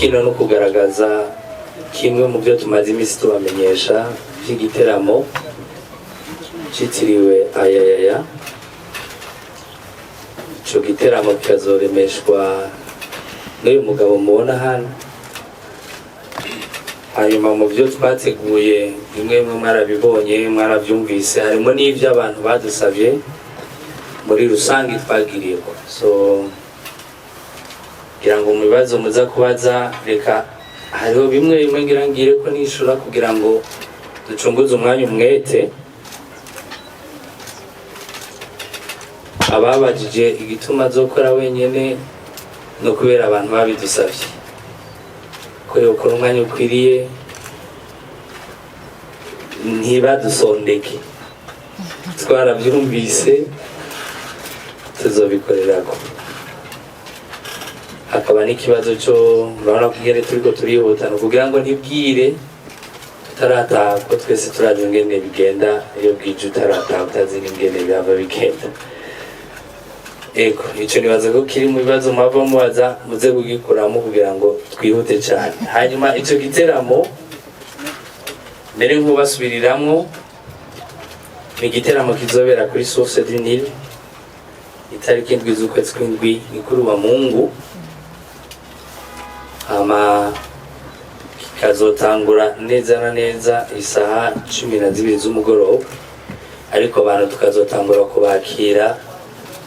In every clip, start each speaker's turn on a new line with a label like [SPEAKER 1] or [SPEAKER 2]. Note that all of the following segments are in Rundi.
[SPEAKER 1] Kino no kugaragaza kimwe mu byo tumaze iminsi tubamenyesha by'igiteramo citiriwe Ayayaya. Ico giteramo kikazoremeshwa n'uyu mugabo mubona hano. Hanyuma mu byo twateguye, bimwe bimwe mwarabibonye, mwarabyumvise, harimo n'ibyo abantu badusabye muri rusange twagiriyeko. So kugira ngo mu bibazo muza kubaza, reka hariho bimwe bimwe ngira ngire ko nishura kugira ngo ducunguze umwanya umwete. Ababajije igituma azokora wenyene, no kubera abantu babidusavye ko yokora umwanya ukwiriye, ntibadusondeke, twarabyumvise, tuzobikorerako. Hakaba n'ikibazo cyo urabona ko ingene turiko turihuta, ni ukugira ngo ntibwire tutarataha, ko twese turazi ingene bigenda iyo bwije utarataha, utazi n'ingene bihava bigenda. Ego, ico nibaza ko kiri mu bibazo mwava mubaza, muze kugikuramo kugira ngo twihute cyane. Hanyuma ico giteramo, mbere nk'ubasubiriramwo, ni igiteramo kizobera kuri Source du Nil itariki 7 z'ukwezi kw'indwi, ni kuri wa Mungu. Hama kikazotangura neza na neza isaha 12 z'umugoroba, ariko abantu tukazotangura kubakira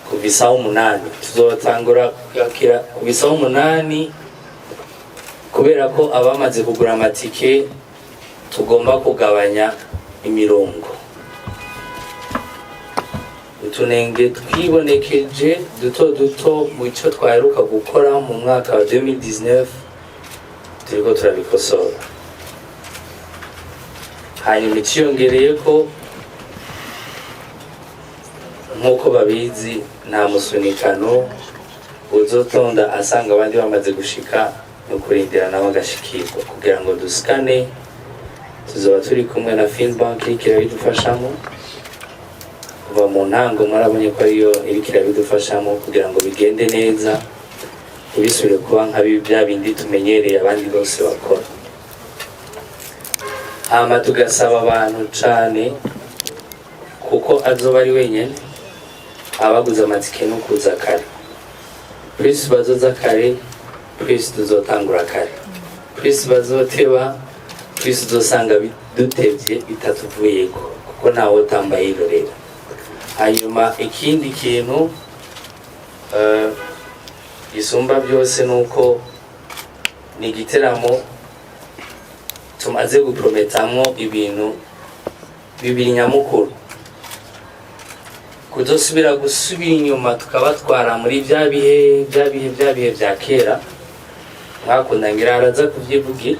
[SPEAKER 1] kuva isaha 8. Tuzotangura kwakira kuva isaha 8, kubera ko abamaze kugura amatike tugomba kugabanya imirongo. Utunenge twibonekeje duto duto mu cyo twaheruka gukora mu mwaka wa 2019, turiko turabikosora. Hanyuma iciyongereye ko, nk'uko babizi, nta musunikano. Uzotonda asanga abandi bamaze gushika, no kurindira nawe agashikirwa kugira ngo dusikane. Tuzoba turi kumwe na Finbank, iriko irabidufashamo kuva mu ntango. Mwarabonye ko ariyo iriko irabidufashamo kugira ngo bigende neza, ntibisubire kuba nka bya bindi tumenyereye abandi bose bakora. Hama tugasaba abantu cane, kuko azoba ari wenyene, abaguze amatike no kuza kare. Plus bazoza kare, plus tuzotangura kare. Plus bazoteba, plus uzosanga dutevye bitatuvuyeko, kuko ntawe utambaye irorera. Hanyuma ikindi kintu gisumba byose ni uko ni igiteramo tumaze guprometamwo ibintu bibiri nyamukuru: kudosubira gusubira inyuma tukabatwara muri bya bihe, bya bihe, bya bihe bya kera mwakunda. Ngira araza kubyivugira,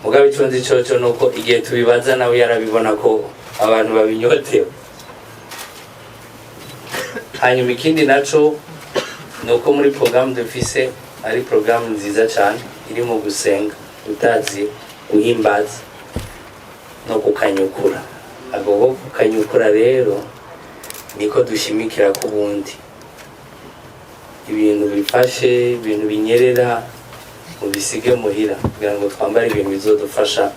[SPEAKER 1] mugabo ico nzi coco nuko igihe tubibaza nawe yarabibona ko abantu babinyotewe. Hanyuma ikindi naco ni uko muri porogaramu dufise ari porogaramu nziza cyane, irimo gusenga, utazi guhimbaza no kukanyukura. Ako ko kukanyukura rero niko dushimikira ku bundi ibintu bifashe, ibintu binyerera mubisige muhira, kugira ngo twambare ibintu bizodufasha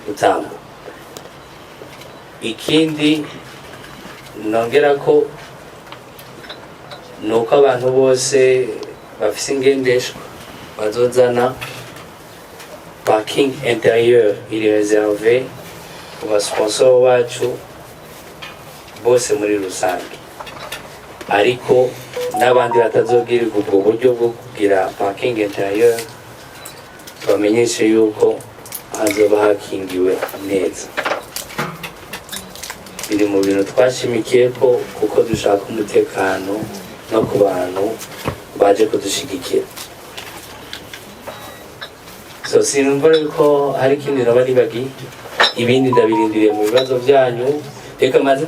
[SPEAKER 1] gutamba. Ikindi nongera ko ni uko abantu bose bafise ingendeshwa bazozana, parking intérieur iri réservé ku basponsor bacu bose muri rusange, ariko n'abandi batazogirirwa ubwo buryo bwo kugira parking intérieur, tubamenyeshe yuko hazoba hakingiwe neza. Biri mu bintu twashimikiye ko, kuko dushaka umutekano no ku bantu baje kudushigikira. So sinumva yuko hari ikindi naba nibagiye. Ibindi ndabirindiriye mu bibazo byanyu. Reka maze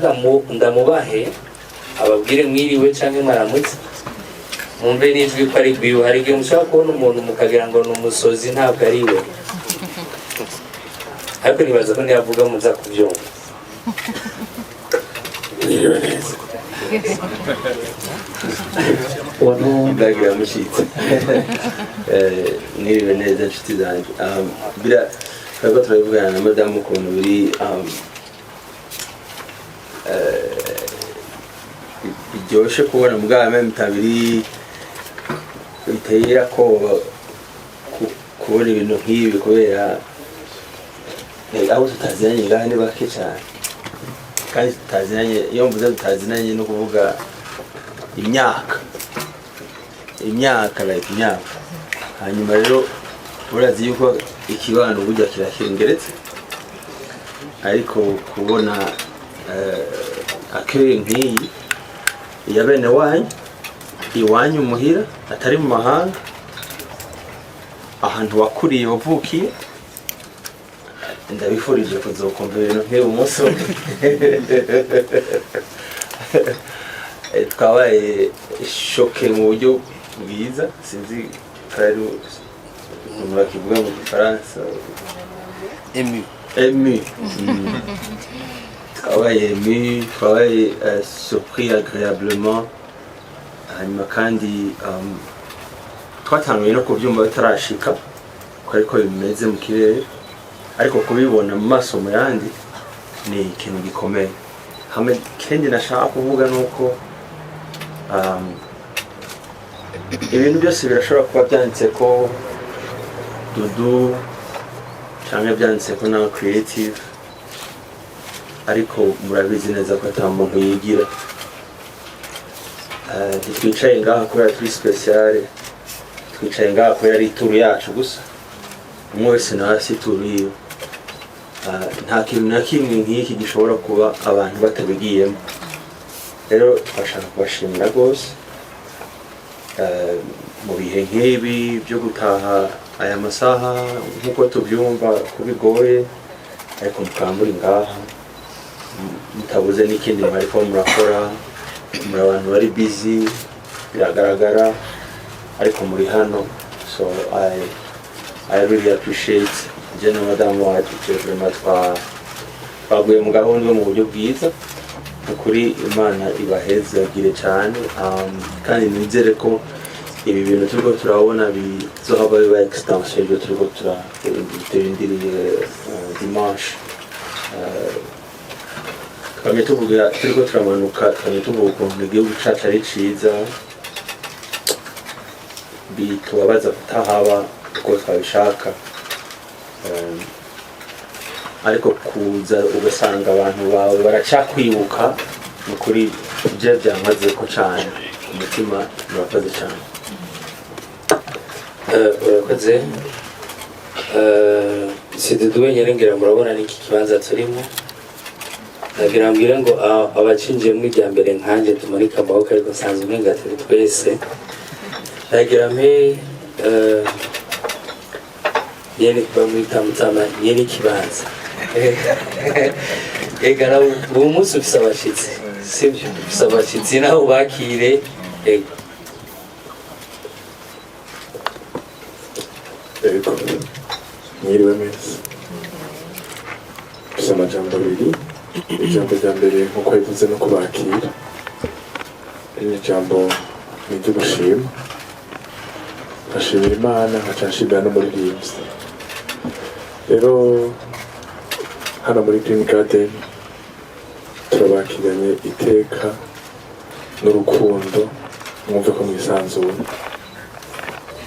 [SPEAKER 1] ndamubahe ababwire mwiriwe canke mwaramutse, mwumve n'ijwi ko ari rwiwe. Hari igihe mushobora kubona umuntu mukagira ngo ni umusozi, ntabwo ari we, ariko nibaza ko niyavuga muza kubyumva.
[SPEAKER 2] Mwiriwe neza. Blague iramucitse. Mwiriwe neza, inshuti zanjye. Bira turiko turabivugana na madamu ukuntu biri biryoshe kubona mugabo même biri bitera koba kubona ibintu nk'ibi, kubera abo tutazinanye ngaha ni bake cyane, kandi tutazinanye, iyo mvuze tutazinanye no kuvuga imyaka, imyaka, like imyaka. Hanyuma rero urazi yuko ikibano burya kirakengeretse, ariko kubona accueil nk'iyi ya bene wanyu iwanyu muhira, atari mu mahanga, ahantu wakuriye, wavukiye, ndabifurije kuzokumva ibintu nk'ibi umunsi umwe. Twabaye choqué mu buryo bwiza, sinzi ko ari ukuntu bakivuga mu Gifaransa.
[SPEAKER 1] Ému.
[SPEAKER 2] Ému. Twabaye ému, twabaye surpris agréablement. Hanyuma kandi twatanguye no kubyumva bitarashika ko ariko bimeze mu kirere, ariko kubibona mu maso mu yandi ni ikintu gikomeye. Hamwe ikindi nashaka kuvuga ni uko ibintu byose birashobora kuba byanditse ko Dudu cyangwa byanditse ko na Creative, ariko murabizi neza ko ata muntu yigira. Ntitwicaye ngaha kubera turi spécial, twicaye ngaha kubera ari i tour yacu gusa. Umwe wese nawe afite i tour yiwe. Nta kintu na kimwe nk'iki gishobora kuba abantu batabigiyemo. Rero twashaka kubashimira rwose. Mu bihe nk'ibi byo gutaha aya masaha, nk'uko tubyumva ko bigoye, ariko mukaba muri ngaha, mutabuze n'ikindi mwariko murakora, muri abantu bari busy biragaragara, ariko muri hano. So I really appreciate. Je na madamu wacu vraiment twaguye mu gahunda mu buryo bwiza. Ukuri Imana ibahezagire cyane. Kandi nizere ko ibi bintu turiko turabona bizohava biba extension ibyo turiko turindiriye dimanche. Twamye tuvuga, turiko turamanuka, twamye tuvuga ukuntu igihugu cacu ari ciza, bitubabaza kutahaba uko twabishaka. Ariko kuza ugasanga abantu bawe baracakwibuka, ni ukuri je byankozeko cane ku mutima. Murakoze cane.
[SPEAKER 1] Urakoze. Si Dudu wenyine, ngira murabona n'iki kibanza turimo. Nagira mbwire ngo abacinjiyemo irya mbere nkanjye tumanike amaboko, ariko nsanzwe umenga turi twese. Nagira mpe nyene bamwita Mutama, nyene ikibanza. Ega nawe uwo munsi ufise abashitsi, sibyo? Ufise abashitsi, nawe ubakire. Ego.
[SPEAKER 3] Ego, mwiriwe mwese. Mfise amajambo abiri. Ijambo rya mbere, nk'uko bivuze, no kubakira. Irindi jambo ni iryo gushima, nkashimira Imana, nkaca nshimira n'umuririmbyi. Rero hano muri Green Garden turabakiranye iteka n'urukundo, mwumve ko mwisanzuye.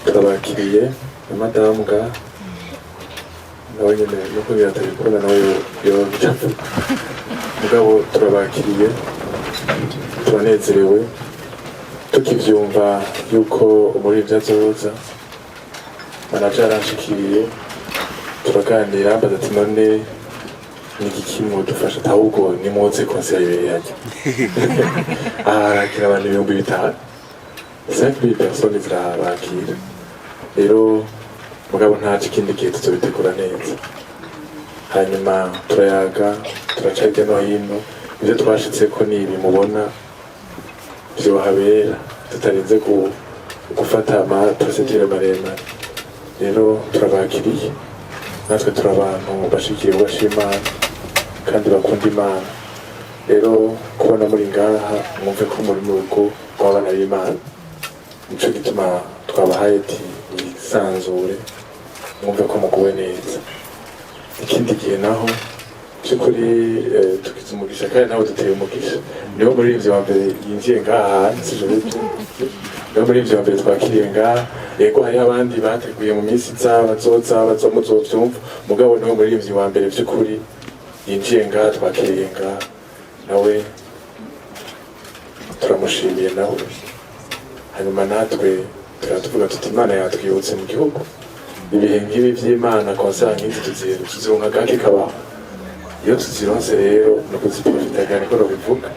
[SPEAKER 3] Turabakiriye na madamu ngaha, nawe nyene nuko atabikunda, nawe yobica. Mugabo turabakiriye, turanezerewe. Tukivyumva yuko umuririmbyi azoza, manager yaranshikiriye, turaganira, mbaza ati: "None ni igiki mwodufasha?" Ahubwo nimuze, concert ibereye harya. Aha harakira abantu 5000, 5000 personnes zirabakira. Rero mugabo ntaco, ikindi gihe tuzobitegura neza. Hanyuma turayaga, turaca hirya no hino. Ivyo twashitseko ni ibi mubona vyohabera, tutarinze gufata ama procédures maremare. Rero turabakiriye. Natwe turi abantu bashikiye bashima Imana kandi bakunda Imana. Rero kubona muri ngaha, mwumve ko muri mu rugo rw'abana b'Imana. Nico gituma twabahaye ati mwisanzure, mwumve ko muguwe neza. Ikindi gihe naho by'ukuri tugize umugisha, kandi nawe duteye umugisha. Niwo muririmbyi wa mbere yinjiye ngaha hanze, niwo muririmbyi wa mbere twakiriye ngaha. Yego, hariho abandi bateguye mu minsi iza bazoza, bazomuzovyumva, mugabo niwo muririmbyi wa mbere by'ukuri yinjiye ngaha, twakiriye ngaha. Nawe turamushimiye nawe. Hanyuma natwe tukaba tuvuga tuti Imana yatwibutse mu gihugu. Ibihe nk'ibi by'Imana, concert nk'izi tuzironka gake kabaho. Iyo tuzironse rero ni ukuziprofita cyane, ko nobivuga.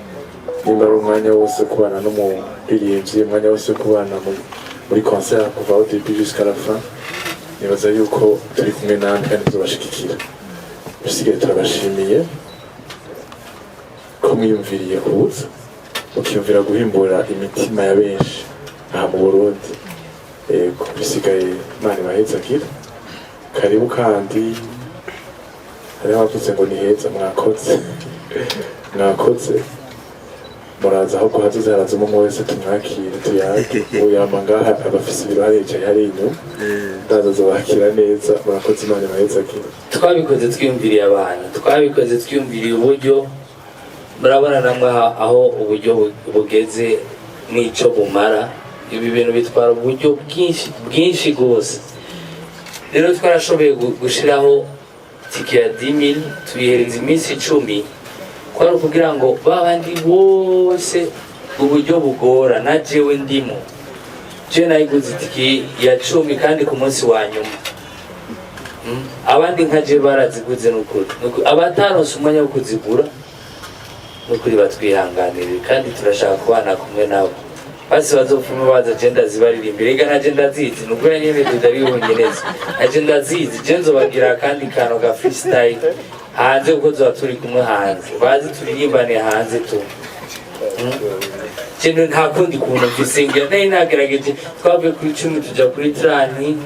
[SPEAKER 3] Nimba ari umwanya wose wo kubana n'umuririmbyi, umwanya wose wo kubana muri concert kuva au début jusqu'à la fin, nibaza yuko turi kumwe namwe kandi tuzobashigikira. Bisigaye turabashimiye ko mwiyumviriye kuza, mukiyumvira guhimbura imitima ya benshi aha mu Burundi. Yego, bisigaye Imana ibahezagire. Karibu. Kandi hariho abavuze ngo ni heza. Mwakoze, mwakoze. Muraza aho guhazoze, haraza umwe wese tumwakire, tuyage. Ubu yama ngaha, abafise ibiro hariya, yicaye hariya inyuma, ndaza azobakira neza. Murakoze, Imana ibahezagire.
[SPEAKER 1] Twabikoze twiyumviriye abantu, twabikoze twiyumviriye uburyo. Murabona namwe aho uburyo bugeze n'ico bumara. Ibi bintu bitwara uburyo bwinshi bwinshi rwose. Rero twarashoboye gushiraho tike ya 10,000, tuyihereza iminsi 10, kwari ukugira ngo ba bandi bose uburyo bugora, na jewe ndimo. Je nayiguze itike ya 10 kandi ku munsi wa nyuma. Abandi nka je baraziguze. Nukuri abataronse umwanya wo kuzigura, nukuri batwihanganire, kandi turashaka kubana kumwe nabo. Basi bazopfuma baza, je ndazibaririmbira. Ega naje ndazizi, nukuri nyene tutaribonye neza, naje ndazizi. Je nzobagira akandi kantu ka freestyle hanze, kuko tuba turi kumwe hanze, bazi turirimbane hanze tu. Kintu nta kundi kuntu mfise ngira nari nagerageje. Twavuye kuri 10 tuja kuri 30,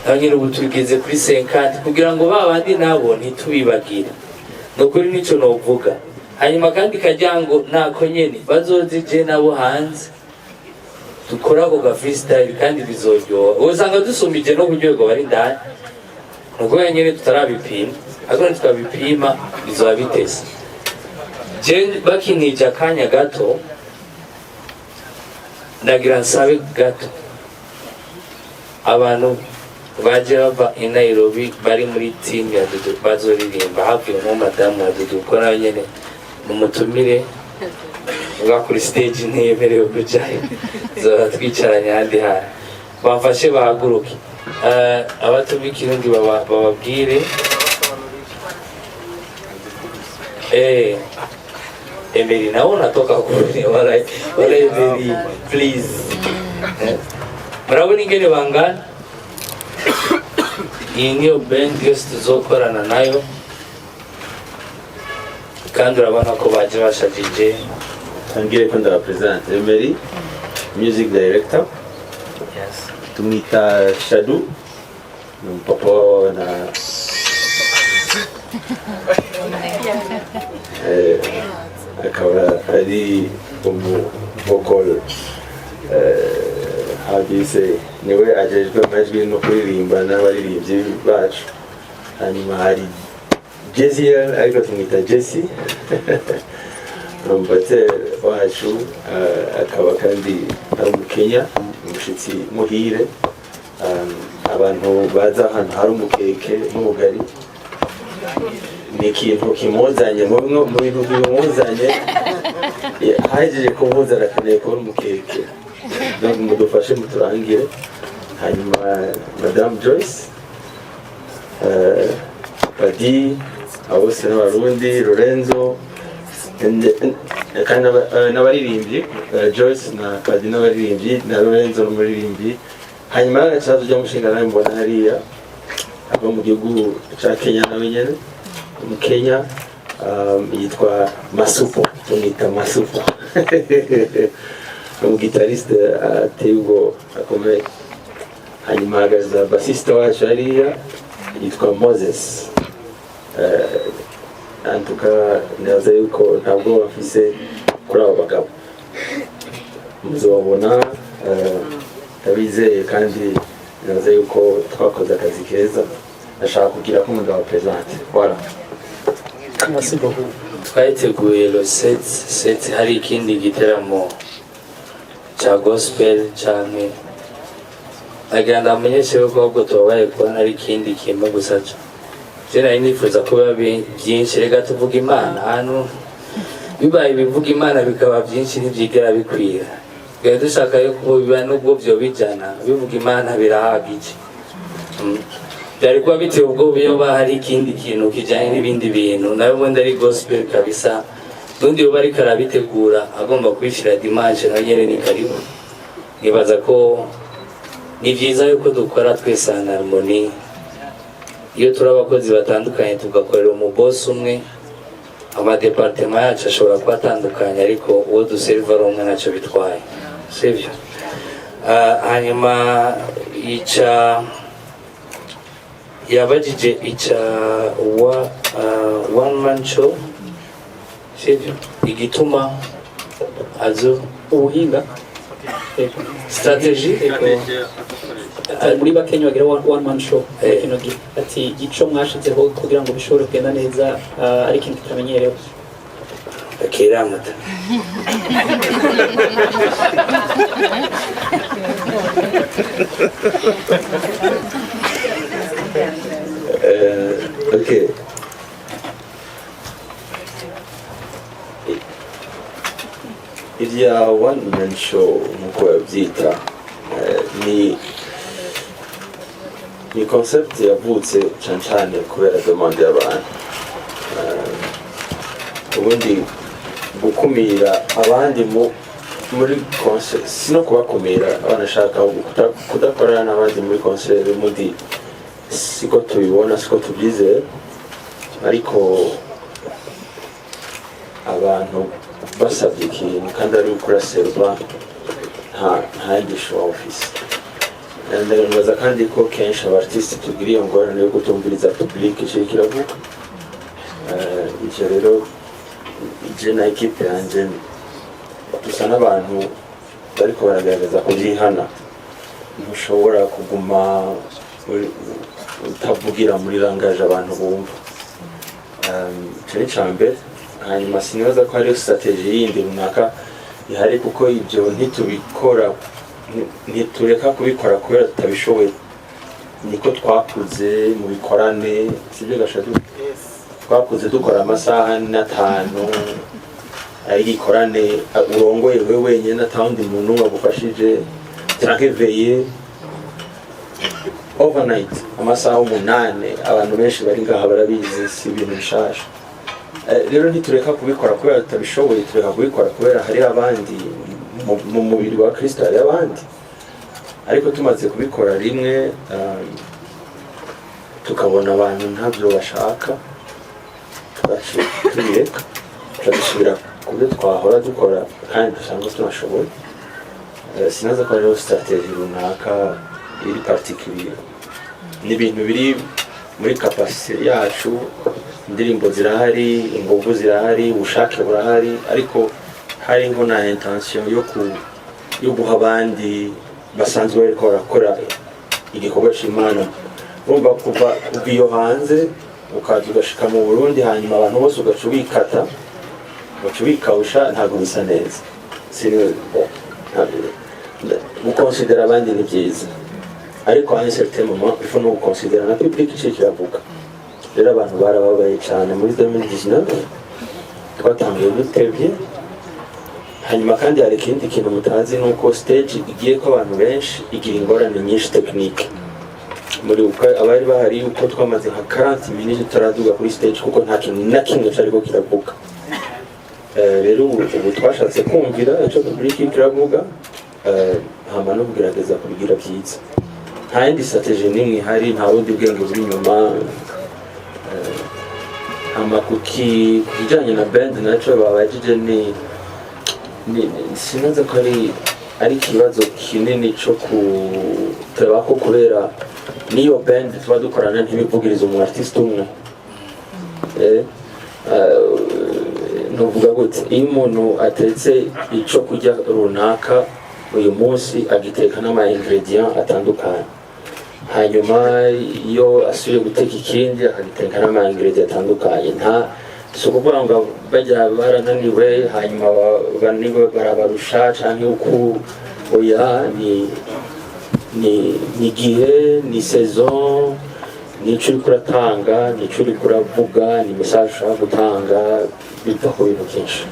[SPEAKER 1] aho nyine ubu tugeze kuri 50, kugira ngo ba bandi nabo ntitubibagire. Ni ukuri nico novuga. Hanyuma kandi kajyango nako nyene bazoze, je nabo hanze dukora ako ga freestyle, kandi bizoryoha. Usanga dusumbije no kuryoherwa bari indani. Ni ukuvuga nyene tutarabipima, ariko nitwabipima bizoba bitese. Je bakinije akanya gato, ndagira nsabe gato abantu baje bava i Nairobi, bari muri team ya Dudu, bazoririmba. Havuyemo madamu wa Dudu, kuko nawe nyene mumutumire uga kuri stage, ntiyemerewe kujayo, zoba twicaranye ahandi hantu. Bamfashe bahaguruke. Abatumva ikirundi bababwire. Emery, nawe unatoka kure. Wala wala, Emery, please. Murabona ingene bangana. Iyi niyo band yose tuzokorana nayo, kandi urabona ko baje bashajije.
[SPEAKER 2] Tangire ko ndabapresente Emery, music director.
[SPEAKER 1] Yes.
[SPEAKER 2] Tumwita Shadu, ni umupapa na akaba ari umu vocal, how do you say, niwe ajejwe amajwi no kuririmba n'abaririmbyi bacu. Hanyuma hari Jeziel, ariko tumwita Jesse, ni umubateri wacu, akaba kandi ari umukenya, umushitsi muhire. Abantu baza ahantu hari umukeke n'ubugari, ni ikintu kimuzanye mu bintu bimuzanye. Hahejeje kumuzana akeneye kubona umukeke, donc mudufashe muturangire. Hanyuma Madame Joyce, Padi, abo bose n'Abarundi, Lorenzo kandi n'abaririmbyi, Joyce na Padi n'abaririmbyi, na Lorenzo n'umuririmbyi. Hanyuma agaca tujya mushinga nawe mbona hariya ava mu gihugu ca Kenya, nawe nyene mu Kenya, yitwa Masupo, tumwita Masupo, ni umugitariste ateye ubwoba, akomeye. Hanyuma hagaza bassiste wacu hariya yitwa Moses. Antuka nibaza yuko ntabwo bafise kuri abo bagabo, muzobabona. Ndabizeye kandi nibaza yuko twakoze akazi keza. Ndashaka kugira ko mugabo présente, voilà.
[SPEAKER 4] Merci beaucoup.
[SPEAKER 1] Twayiteguye le 7 7, hari ikindi giteramo ca gospel canke nagira ndamenyeshe yuko ahubwo tubabaye kubona ari ikindi kintu gusa je nari nifuza ko biba byinshi. Reka tuvuga Imana ahantu bibaye, ibivuga Imana bikaba byinshi ntibyigera bikwira. Twari dushaka yuko biba nubwo vyo bijana bivuga Imana birahagije. Byari kuba biteye ubwoba iyo hari ikindi kintu kijanye n'ibindi bintu, nawe ubundi ari gospel kabisa. N'undi yoba ariko arabitegura agomba kubishira dimanche, nawe nyene ni karibu. Nibaza ko ni vyiza yuko dukora twese en harmonie. Iyo turi abakozi batandukanye tugakorera umubosi umwe, ama départements yacu ashobora kuba atandukanye, ariko uwo duseriva ari umwe, ntacyo bitwaye, sibyo? Hanyuma ica yabajije ica wa one man show, sibyo? Igituma azo
[SPEAKER 4] Ubuhinga. Yego.
[SPEAKER 1] Strategy.
[SPEAKER 4] Yego. Ati muri bakenya bagira one man show muri kino gihe, ati ico mwashizeho kugira ngo bishobore kugenda neza, ari ikintu kitamenyerewe.
[SPEAKER 1] Kiramata.
[SPEAKER 2] Ok. Ibya one man show nkuko babyita, ni concept yavutse cyane cyane kubera demande y'abantu. Ubundi gukumira abandi muri concert si no kubakumira, banashaka kudakorana n'abandi muri concert muri siko tubibona, siko tubyizera, ariko abantu basabye ikintu kandi ari gukora serva, nta yindi choix ufise. Ndabaza kandi ko kenshi aba artiste tugira iyo ngorane yo kutumviriza public icyo kiravuga. Ivyo rero je na équipe yanje dusa n'abantu bariko baragerageza kubyihana. Ntushobora kuguma utavugira muri langage abantu bumva. Ico ni ica mbere. Hanyuma sinibaza ko hariyo stratégie yindi runaka ihari, kuko ibyo ntitubikora, ntitureka kubikora kubera tutabishoboye. Niko twakuze mu bikorane, sibyo gashadu? Twakuze dukora amasaha 4 n'atanu ari igikorane urongoye we wenyine, atawundi muntu umwe agufashije, canke veillée overnight amasaha 8. Abantu benshi bari ngaha barabizi, si ibintu bishasha. Rero ntitureka kubikora kubera tutabishoboye, tureka kubikora kubera hari abandi mu mubiri wa Kristo, hari abandi. Ariko tumaze kubikora rimwe, tukabona abantu ntabyo bashaka, twaciye tubireka, tuca ku byo twahora dukora kandi dusanzwe tunashoboye. Sinaza ko hariho stratégie runaka iri particulier. Ni ibintu biri muri capacité yacu. Indirimbo zirahari, inguvu zirahari, ubushake burahari, ariko hariho na intention yo guha abandi basanzwe bariko barakora igikorwa c'Imana. Urumva kuva iyo hanze ukaza ugashika mu Burundi, hanyuma abantu bose ugaca ubikata, ugaca ubikawusha, ntabwo bisa neza. Bon, gukonsidera abandi ni byiza, ariko à un certain moment il faut no gukonsidera na public ico kiravuga. Rero abantu barababaye cyane muri 2019, twatangiye dutevye. Hanyuma kandi hari ikindi kintu mutazi, ni uko stage igiye ko abantu benshi igira ingorane nyinshi technique. Muri uko abari bahari uko twamaze nka 40 minutes tutaraduga kuri stage, kuko nta kintu na kimwe cariko kiravuga. Rero ubu twashatse kumvira icyo public kiravuga, hama no kugerageza kubigira byiza. Nta yindi stratégie n'imwe ihari, nta bundi bwenge buri inyuma. Hama ku kijanye na band naco babajije, ni sinaza ko ari ikibazo kinini co kureba ko kubera niyo band tuba dukorana ntibivugiriza umu artiste umwe.
[SPEAKER 5] Nuvuga gute, iyo umuntu atetse ico kurya runaka uyu munsi, agiteka n'ama ingrédients atandukanye, hanyuma iyo asubiye guteka ikindi akagiteka n'ama ingrédients atandukanye. Nta si ukuvuga ngo bajya barananiwe, hanyuma bananiwe barabarusha canke uku, oya. Ni igihe, ni saison, nico uriko uratanga, nico uriko uravuga, ni message ushaka gutanga, biva ku bintu byinshi.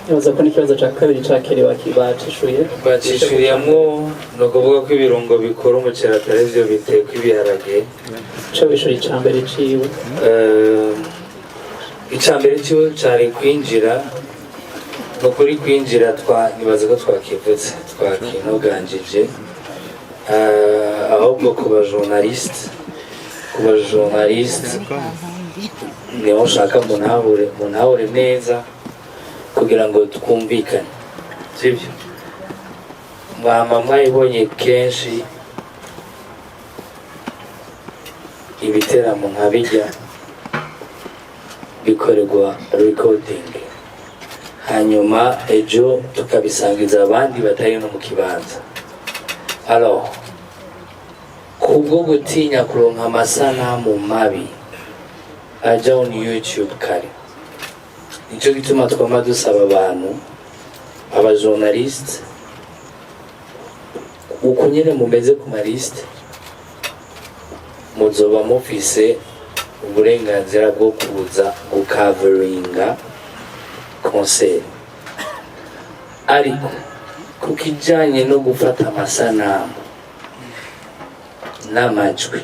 [SPEAKER 4] Nibaza ko n'ikibazo cya kabiri ca kere bacishuye.
[SPEAKER 1] Bacishuriyamwo, ni ukuvuga ko ibirungo bikora umuceri atari byo biteka ibiharage.
[SPEAKER 4] Ico bishuye ica mbere ciwe.
[SPEAKER 1] Icya mbere cyo cyari kwinjira. Ni ukuri kwinjira twa nibaza ko twakivutse, twakinoganjije. Ahubwo ku ba journaliste niho nshaka muntahure neza kugira ngo twumvikane, sibyo? Mwama mwayibonye kenshi ibiteramo nka bijya bikorerwa recording, hanyuma ejo tukabisangiza abandi batari no mu kibanza. Alors, kubwo gutinya kuronka amasanamu mabi aja on YouTube kare, nicyo gituma twama dusaba abantu, aba journaliste, uko nyene mumeze ku ma liste, muzoba mufise uburenganzira bwo kuza gukaveringa concert, ariko ku kijanye no gufata amasanamu n'amajwi,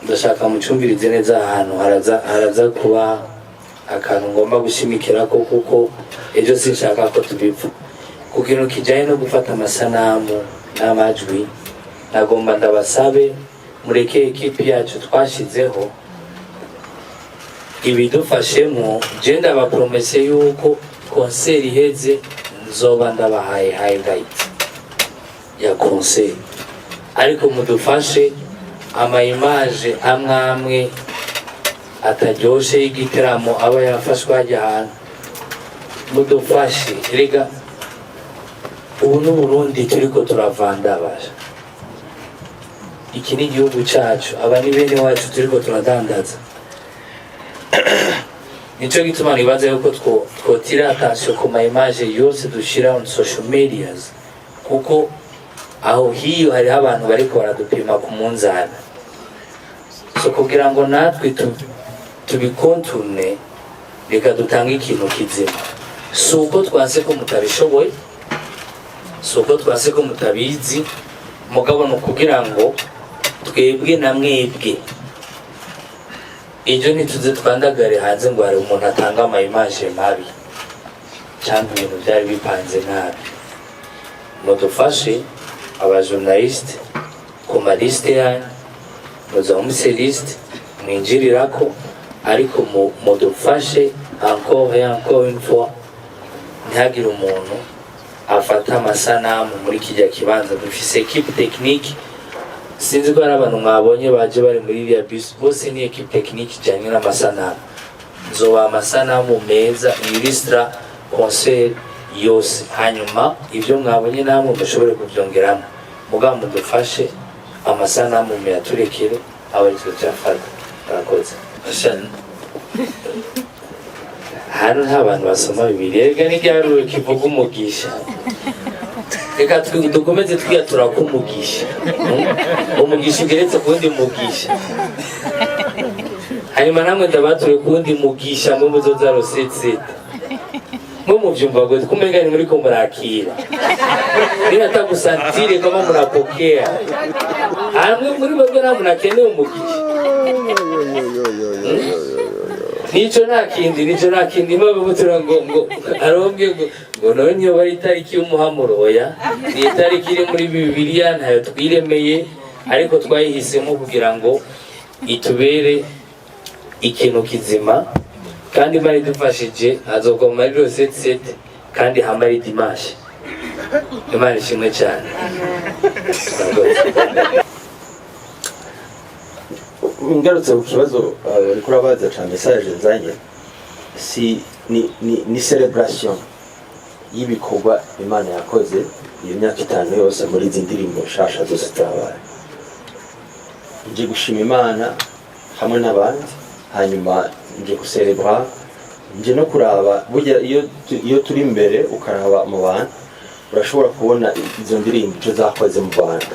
[SPEAKER 1] ndashaka mucumvirize neza. Ahantu haraza kuba akantu ngomba gushimikirako, kuko ejo sinshaka ko tubipfa. Ku kintu kijanye no gufata amasanamu n'amajwi, nagomba ndabasabe mureke équipe yacu twashizeho ibidufashemo. Je ndabapromese yuko concert iheze nzoba ndabahaye highlight ya concert, ariko mudufashe ama image amwe amwe ataryoshe y'igiteramo aba yafashwe hajya ahantu, mudufashe. Rega ubu n'Uburundi turiko turavandabasha, iki ni igihugu cacu, aba ni bene wacu turiko turadandaza. Nico gituma nibaza yuko twotira attention ku ma image yose dushira on social medias, kuko aho hiyo hariho abantu bariko baradupima ku munzani. So kugira ngo natwe tubikonturne, reka dutange ikintu kizima. Si uko twanse ko mutabishoboye, si uko twanse ko mutabizi, mugabo ni ukugira ngo twebwe na mwebwe ejo ntituze twandagare hanze ngo hari umuntu atanga ama image mabi cyangwa ibintu byari bipanze nabi. Mudufashe aba journaliste ku ma liste yanyu, muza mufise liste mwinjirirako, ariko mudufashe encore et encore une fois, ntihagire umuntu afata amasanamu muri kijya kibanza. Dufise équipe technique, sinzi ko hari abantu mwabonye baje bari muri iriya bus, bose ni équipe technique ijyanye n'amasanamu. Nzoba amasanamu meza illustra concert yose, hanyuma ibyo mwabonye namwe mushobore kubyongeramo. Mugabo mudufashe amasanamu muyaturekere, aba aritwe tuyafata. Murakoze. Hano nta bantu basoma Bibiliya, reka n'igiharuro kivuga umugisha. Reka dukomeze twiyatura ko umugisha, umugisha ugeretse ku wundi mugisha, hanyuma namwe ndabature ku wundi mugisha mwe muzoza rosetsete. Mwe muvyumva gute? Kumenga ni muriko murakira, ninataka kusantire kama mnapokea. Hamwe muri mwebwe nta munakeneye umugisha. Nico nta kindi, nico nta kindi mpamvu ngo arombwe ngo none niyo bari itariki y'umuhamuro. Oya, ni itariki iri muri Bibiliya, ntayo twiremeye, ariko twayihisemo kugira ngo itubere ikintu kizima. Kandi Imana idufashije azogoma muri 7 kandi hama ari dimanche. Imana ishimwe cyane. Murakoze.
[SPEAKER 2] Ngarutse ku kibazo uriko urabaza ca message nzanye. Si ni celebration y'ibikorwa Imana yakoze iyo myaka 5 yose muri izi ndirimbo nshasha zose zabaye. Nje gushima Imana hamwe n'abandi, hanyuma nje guserebra, nje no kuraba. Burya iyo turi imbere ukaraba mu bantu, urashobora kubona izo ndirimbo icyo zakoze mu bantu.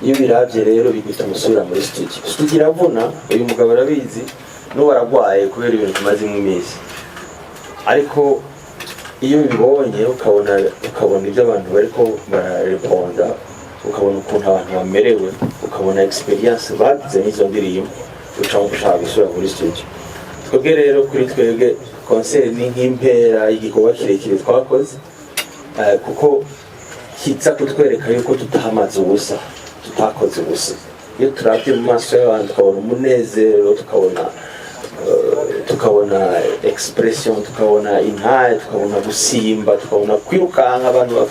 [SPEAKER 2] Iyo biravye rero, bigutuma usubira muri studio. Studio iravuna, uyu mugabo arabizi, n'ubu aragwaye kubera ibintu tumazemo iminsi. Ariko iyo ubibonye, ukabona ibyo abantu bariko barareponda, ukabona ukuntu abantu bamerewe, ukabona experience bagize n'izo ndirimbo, uca ushaka gusubira muri studio. Twebwe rero, kuri twebwe, concert ni nk'impera y'igikorwa kirekire twakoze, kuko kiza kutwereka yuko tutamaze ubusa, tutakoze ubusa. Iyo turabye mu maso y'abantu, tukabona umunezero, tukabona expression, tukabona intaye, tukabona gusimba, tukabona kwirukanka, abantu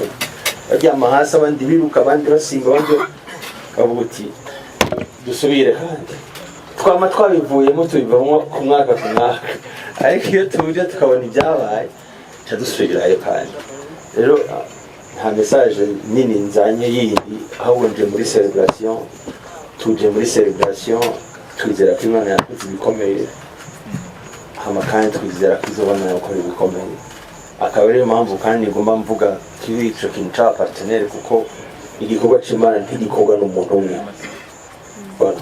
[SPEAKER 2] baryama hasi, abandi biruka, abandi basimba, abandi bavuga uti: "Dusubire." Kandi twama twabivuyemo, tubivamo ku mwaka ku mwaka, ariko iyo tuje tukabona ibyabaye, tuca dusubirayo. Kandi rero nta message nini nzanye yindi, ahubwo nje muri celebration. Tuje muri celebration, twizera ko Imana yakoze ibikomeye, hama kandi twizera ko izobona gukora ibikomeye. Akaba ariyo mpamvu kandi ngomba mvuga kuri ico kintu c'aba partenaire, kuko igikorwa c'Imana ntigikorwa n'umuntu umwe. Voilà.